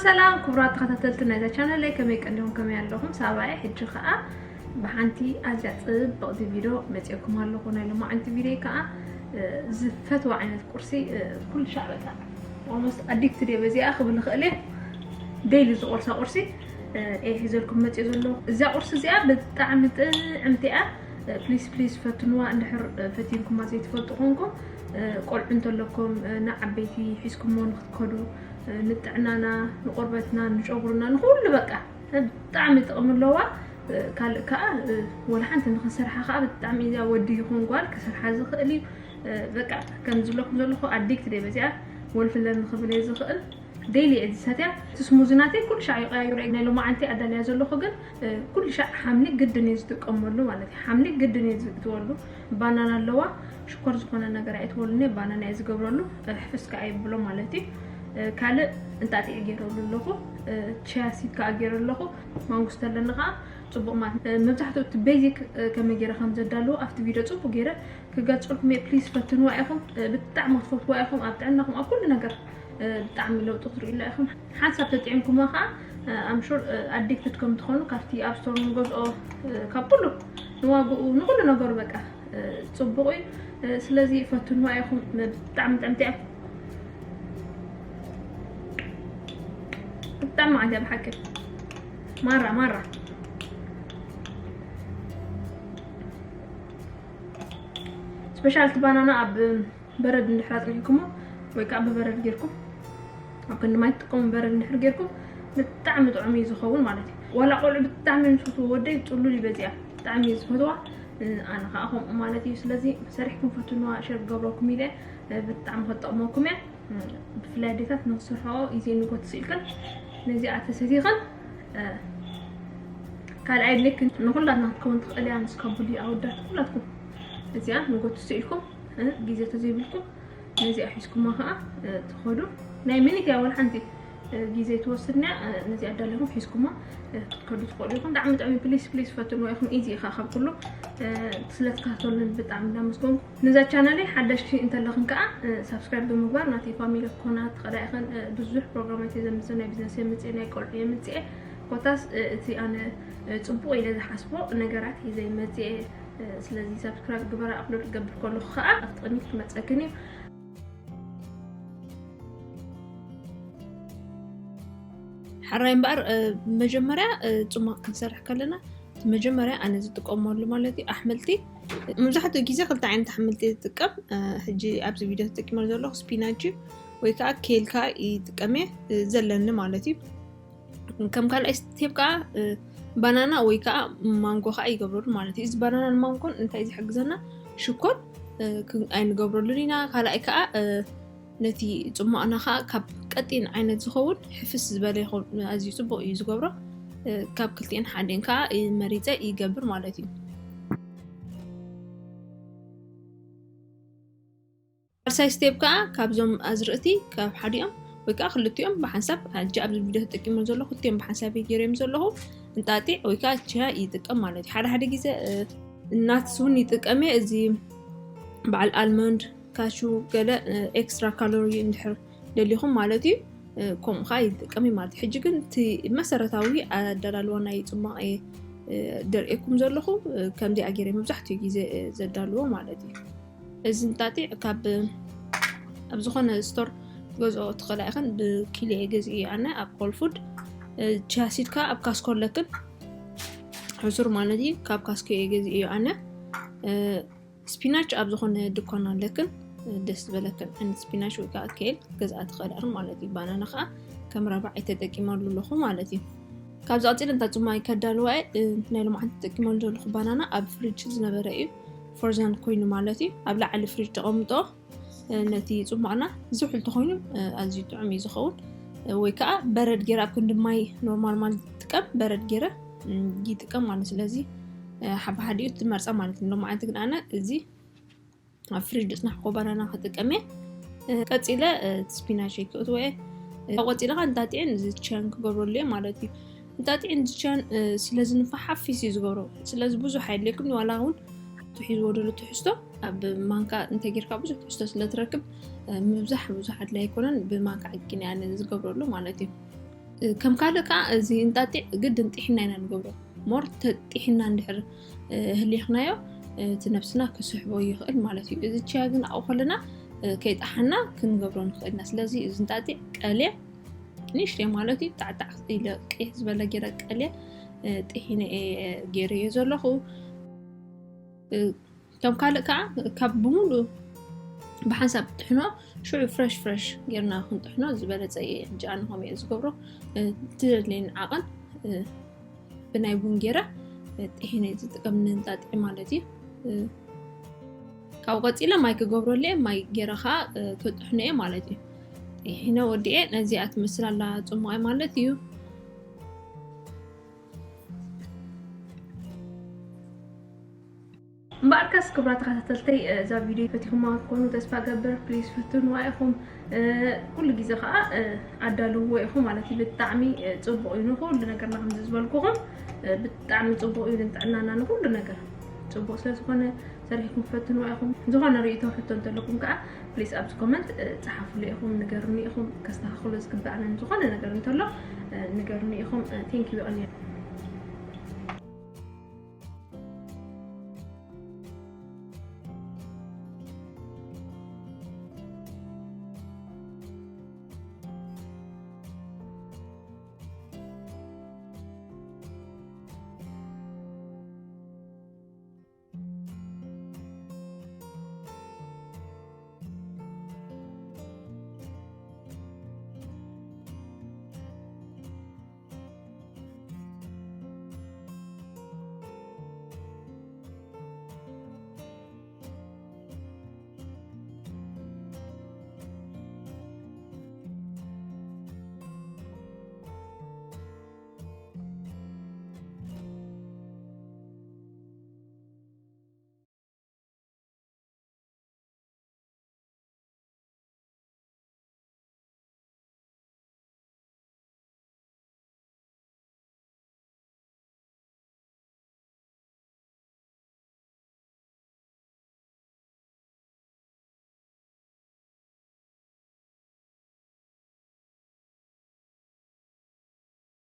ሰላም ክቡራት ተኸታተልቲ ናይዛ ቻነለይ፣ ከመይ ቀኒኹም? ከመይ ኣለኹም? ሳባየ ሕጂ ኸኣ ብሓንቲ ኣዝያ ጽብቕቲ ቪድዮ መጺኤኩም ኣለኹ። ናይ ሎማዓንቲ ቪድዮ ከኣ ዝፈትዋ ዓይነት ቁርሲ፣ ኩሉ ሻዕ በቃ almost ኣዲክትድ እየ በዚኣ ክብል እኽእል እየ። ዴይሊ ዝቆርሳ ቁርሲ እየ ሒዘልኩም መፂእ ዘለኹ። እዚኣ ቁርሲ እዚኣ ብጣዕሚ ጥዕምቲ እያ። ፕሊስ ፕሊስ ፈትንዋ። እንድሕር ፈቲንኩማ ዘይትፈልጡ ኮንኩም፣ ቆልዑ እንተለኩም፣ ንዓበይቲ ሒዝኩሞ ንክትከዱ፣ ንጥዕናና፣ ንቆርበትና፣ ንጨጉርና፣ ንኩሉ በቃ ብጣዕሚ ጥቕሚ ኣለዋ። ካልእ ከዓ ወላ ሓንቲ ንክንሰርሓ ከዓ ብጣዕሚ እዚኣ ወዲ ይኹን ጓል ክሰርሓ ዝኽእል እዩ። በቃ ከም ዝብለኩም ዘለኹ ኣዲክት ደይ በዚኣ ወልፍለን ንክብል እየ ዝኽእል። ዴይሊ እየ ዝሰትያ። እቲ ስሙዚ ናተይ ኩሉ ሻዕ ይቀያይሮ እየ። ናይ ሎማዓንቲ ኣዳልያ ዘለኹ ግን ኩሉ ሻዕ ሓምሊ ግድን እየ ዝጥቀመሉ ማለት እዩ። ሓምሊ ግድን እየ ዝእትወሉ። ባናና ኣለዋ፣ ሽኮር ዝኾነ ነገር ኣይእትወሉን እየ። ባናና እየ ዝገብረሉ፣ ሕፍስ ከዓ የብሎ ማለት እዩ። ካልእ እንጣጢዕ ገይረሉ ኣለኹ፣ ቺያ ሲድ ከዓ ገይረ ኣለኹ። ማንጉስተ ኣለኒ ከዓ ጽቡቕ ማለት። መብዛሕትኡ እቲ ቤዚክ ከመይ ገይረ ከም ዘዳልዎ ኣብቲ ቪድዮ ጽቡቕ ገይረ ክገልጸልኩም እየ። ፕሊስ ፈትንዋ ኢኹም፣ ብጣዕሚ ክትፈትዋ ኢኹም። ኣብ ጥዕናኹም ኣብ ኩሉ ነገር ብጣዕሚ ለውጢ ክትርእዩላ ኢኹም። ሓንሳብ ተጥዒምኩማ ከዓ ኣም ሹር ኣዲክትድ ከም ትኾኑ ካብቲ ኣብ ስቶር ንገዝኦ ካብ ኩሉ ንዋግኡ ንኩሉ ነገሩ በቃ ጽቡቕ እዩ። ስለዚ ፈትንዋ ኢኹም። ብጣዕሚ ጥዕምቲ እያ። ብጣዕሚ መዓት እያ ብሓቂ። ማራ ማራ ስፔሻልቲ ባናና ኣብ በረድ እንድሕር ኣጽኒሕኩሞ ወይ ከዓ ብበረድ ጌርኩም ኣብ ክንዲ ማይ ትጥቀሙ በረድ እንድሕር ጌርኩም ብጣዕሚ ጥዑም እዩ ዝኸውን ማለት እዩ። ዋላ ቆልዑ ብጣዕሚ ምስ ፈትዎ ወደይ ጥሉል እዩ በዚኣ ብጣዕሚ እዩ ዝፈትዋ። ኣነ ከዓ ከምኡ ማለት እዩ። ስለዚ ሰሪሕኩም ፈትንዋ፣ ሸር ክገብረኩም ኢለ ብጣዕሚ ከጠቕመኩም እያ። ብፍላይ ኣዴታት ንክሰርሕኦ ኢዚ ንጎት ስኢልክን ነዚኣ ተሰቲኽን ካልኣይ ልክ ንኩላትና ክትከውን ትኽእል እያ። ንስካ ቡሊ ኣወዳት ኩላትኩም እዚኣ ንጎት ስኢልኩም ግዜ ተዘይብልኩም ነዚኣ ሒዝኩማ ከዓ ትኸዱ። ናይ ሚኒት እያ ወላ ሓንቲ ግዜ ትወስድና። ነዚኣ ኣዳሊኹም ሒዝኩማ ክትከዱ ትኽእሉ ኢኹም። ብጣዕሚ ጥዕሚ ፕሊስ ፕሊስ ፈትንዎ ኢኹም። ኢዚ ኢኻ ካብ ኩሉ ስለ ትከታተሉኒ ብጣዕሚ እንዳመስገንኩ። ነዛ ቻናለይ ሓደሽቲ እንተለኽን ከዓ ሳብስክራይብ ብምግባር ናተይ ፋሚሊ ክኾና ትኽእላ ኢኽን። ብዙሕ ፕሮግራማት እየ ዘምፅእ፣ ናይ ቢዝነስ የምፅእ፣ ናይ ቆልዑ የምፅእ። ኮታስ እቲ ኣነ ፅቡቕ ኢለ ዝሓስቦ ነገራት እየ ዘይመፅእ። ስለዚ ሳብስክራይብ ግበራ። ኣፕሎድ ክገብር ከለኹ ከዓ ኣብቲ ቅድሚት ክመፀክን እዩ። ሓራይ እምበኣር መጀመርያ ፅሟቕ ክንሰርሕ ከለና እቲ መጀመርያ ኣነ ዝጥቀመሉ ማለት እዩ ኣሕምልቲ። መብዛሕትኡ ግዜ ክልተ ዓይነት ኣሕምልቲ ዝጥቀም። ሕጂ ኣብዚ ቪድዮ ተጠቂመሉ ዘለኹ ስፒናች እዩ ወይ ከዓ ኬል ከዓ ይጥቀም እየ ዘለኒ ማለት እዩ። ከም ካልኣይ ስቴፕ ከዓ ባናና ወይ ከዓ ማንጎ ከዓ ይገብረሉ ማለት እዩ። እዚ ባናናን ማንጎን እንታይ ዝሕግዘና ሽኮር ኣይንገብረሉን ኢና። ካልኣይ ከዓ ነቲ ጽሟቕና ከዓ ካብ ቀጢን ዓይነት ዝኸውን ሕፍስ ዝበለ ይኸውን፣ ኣዝዩ ጽቡቕ እዩ ዝገብሮ። ካብ ክልቲኤን ሓዴን ከዓ መሪጸ ይገብር ማለት እዩ። ሳልሳይ ስቴፕ ከዓ ካብዞም ኣዝርእቲ ካብ ሓዲኦም ወይ ከዓ ክልቲኦም ብሓንሳብ ሕጂ ኣብዚ ቪድዮ ተጠቂሞ ዘለኹ ክልቲኦም ብሓንሳብ ገይረዮም ዘለኹ እንጣጢዕ ወይ ከዓ ችያ ይጥቀም ማለት እዩ። ሓደ ሓደ ግዜ ናትስ እውን ይጥቀም እየ። እዚ በዓል ኣልመንድ ካሹ ገለ ኤክስትራ ካሎሪ እንድሕር ደሊኹም ማለት እዩ። ከምኡ ከዓ ይጥቀም እዩ ማለት እዩ። ሕጂ ግን እቲ መሰረታዊ ኣደላልዋ ናይ ፅሟቕ እየ ደርእየኩም ዘለኹ። ከምዚኣ ገይረ መብዛሕትኡ ግዜ ዘዳልዎ ማለት እዩ። እዚ እንጣጢዕ ካብ ኣብ ዝኾነ ስቶር ገዝኦ ትኽእላ ኢኽን። ብኪሎ እየ ገዚኡ ኣነ ኣብ ሆል ፉድ። ቺያ ሲድ ከዓ ኣብ ካስኮ ኣለክን ሕሱር ማለት እዩ። ካብ ካስኮ እየ ገዚኡ ኣነ። ስፒናች ኣብ ዝኾነ ድኳን ኣለክን ደስ ዝበለክን ዓይነት ስፒናች ወይ ከዓ ኬል ገዝኣ ትኽእላ ኢኽን ማለት እዩ። ባናና ከዓ ከም ራብዓይ ተጠቂመሉ ኣለኹ ማለት እዩ። ካብዚ ቀፂለ እንታ ፅማይ ከዳልዋ እየ። ናይ ሎማዓንቲ ተጠቂመሉ ዘለኹ ባናና ኣብ ፍሪጅ ዝነበረ እዩ፣ ፍሮዘን ኮይኑ ማለት እዩ። ኣብ ላዕሊ ፍሪጅ ተቐምጦ ነቲ ጽሟቕና ዝሑል ተኾይኑ ኣዝዩ ጥዑም እዩ ዝኸውን። ወይ ከዓ በረድ ገይረ ኣብ ክንዲ ማይ ኖርማል ማይ ዝጥቀም በረድ ገይረ ይጥቀም ማለት። ስለዚ ሓባሓዲኡ ትመርጻ ማለት እዩ። ሎማዓንቲ ግን ኣነ እዚ ኣብ ፍሪጅ ዝጽናሕኮ ባናና ክጥቀም እየ። ቀጺለ ስፒናች ክእትዎ እየ። ካብ ቀጺለ ከዓ እንጣጢዕን እዚ ቻን ክገብረሉ እየ ማለት እዩ። እንጣጢዕን እዚ ቻን ስለ ዝንፋሕ ሓፊስ እዩ ዝገብሮ። ስለዚ ብዙሕ ኣየድልየኩም ዋላ እውን ትሒዝዎ ደሎ ትሕዝቶ ኣብ ማንካ እንተጌርካ ብዙሕ ትሕዝቶ ስለ ትረክብ ምብዛሕ ብዙሕ ኣድላይ ኣይኮነን። ብማንካ ዕቂነ ኣነ ዝገብረሉ ማለት እዩ። ከም ካልእ ከዓ እዚ እንጣጢዕ ግድን ጢሒና ኢና ንገብሮ። ሞር ተጢሒና እንድሕር ህሊኽናዮ እቲ ነብስና ክስሕቦ ይኽእል ማለት እዩ። እዚ ችያ ግን ኣብኡ ከለና ከይጠሓና ክንገብሮ ንኽእል ኢና። ስለዚ እዚ እንጣጢዕ ቀልየ ንእሽተይ ማለት እዩ ጣዕጣዕ ኢለ ቅይሕ ዝበለ ገይረ ቀልየ ጢሒነ እየ ገይረዮ ዘለኹ። ከም ካልእ ከዓ ካብ ብምሉእ ብሓንሳብ ጥሕኖ ሽዑ ፍረሽ ፍረሽ ጌርና ክንጥሕኖ ዝበለፀ እየ። ሕጂ ኣነ ከምኡ እየ ዝገብሮ። ትደድለይን ዓቐን ብናይ ቡን ጌረ ጥሒነ ዝጥቀም ንንጣጢዕ ማለት እዩ። ካብኡ ቀፂለ ማይ ክገብረሉ እየ። ማይ ጌረ ከዓ ክጥሕኖ እየ ማለት እዩ። ጥሒነ ወዲኤ ነዚኣ ትመስል ኣላ ፅሙቐ ማለት እዩ። እምበኣርከስ ክብራ ተኸታተልተይ እዛ ቪድዮ ፈቲኹማ ክትኮኑ ተስፋ ገብር። ፕሊዝ ፈትንዋ ኢኹም። ኩሉ ግዜ ከዓ ኣዳልዎ ኢኹም ማለት እዩ። ብጣዕሚ ፅቡቕ እዩ ንኩሉ ነገርና ከምዚ ዝበልኩኹም ብጣዕሚ ፅቡቕ እዩ ንጥዕናና ንኩሉ ነገር ፅቡቕ ስለ ዝኾነ ሰሪሕኩም ፈትንዋ ኢኹም። ዝኾነ ርእይቶ ሕቶ እንተለኩም ከዓ ፕሊዝ ኣብዚ ኮመንት ፀሓፉሉ ኢኹም ንገሩኒ ኢኹም። ከስተኻኽሎ ዝግባኣንን ዝኾነ ነገር እንተሎ ንገሩኒ ኢኹም። ቴንክ ዩ።